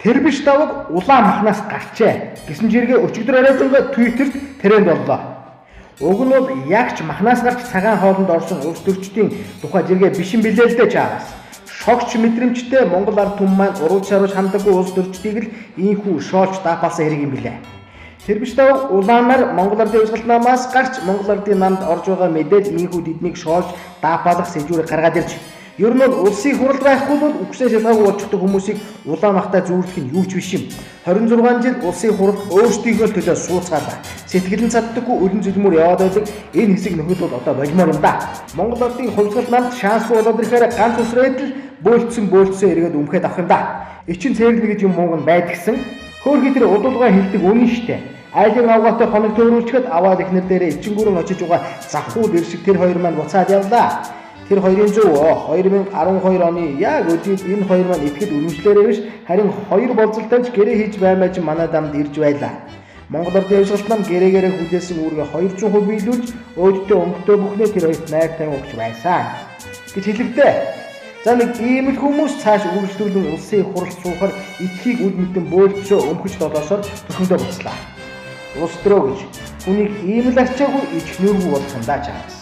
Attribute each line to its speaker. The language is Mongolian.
Speaker 1: Тэр биш давг улаан махнаас гарчээ гэсэн жиргээ өчигдөр оройжонго Твиттерт тренд боллоо. Уг нь бол яг ч махнаас гарч цагаан хоолнд орсон улс төрчдийн тухай жиргээ биш юм билээ л дээ чаавас. Шогч мэдрэмжтэй Монгол ард түмэн маань уруулж шаруулж хандаггүй улс төрчдийг л ийхүү шоолж даапалсан хэрэг юм билээ. Тэр биш давг улаанаар Монгол Ардын Хувьсгалт намаас гарч Монгол Ардын намд орж байгаа мэдээд ийхүү тэднийг шоолж даапалах сэжүүрийг гаргаад ирж. Ер нь бол улсын хурал байхгүй бол үгсээ шалгаагүй болчихдог хүмүүсийг улаан махтай зүүрлэх нь юу ч биш юм. 26 жил улсын хурал өөрсдийнхөө төлөө сууцгаалаа. Сэтгэл нь цаддаггүй өлөн зүлмөр яваад байдаг энэ хэсэг нөхөд бол одоо болмоор юм да. Монгол Ардын Хувьсгал намд шансгүй болоод ирэхээр ганц усрээд л бөөлцсөн бөөлцсөн эргээд өмхөд авах юм да. Ичин цээрлэнэ гэж юм мууг нь байдгсан. Хөөхий тэр удуулгаа хилдэг үнэн штэ. Айлын авгаатай хоног төөрүүлчихэд аваад ихнэр дээрээ ичингүүрэн очиж байгаа завхуул ир шиг тэр хоёр маань буцаад явлаа. Тэр хоёрын зөв 2012 оны яг өдөрт энэ хоёр маань итгэл үнэмшлээрээ биш харин хоёр болзолтой ч гэрээ хийж баймаа чинь манай дамд ирж байлаа. Монгол Ардын Хувьсгалт нам гэрээгээрээ хүлээсэн үүргээ 200% биелүүлж өөдтэй өмгтөө бүхнээ тэр хоёрт найр тавин өгч байсан гэж хэлэвдэ. За нэг ийм л хүмүүс цааш үргэлжлүүлэн улсын хурал суухаар итхийг үд мэдэн бөөлцөө өмхөж долоосоор төхөндөө буцлаа. Улс төрөө гэж хүнийг ийм л арчаагүй ичнүүргүй болох юм да чаавас.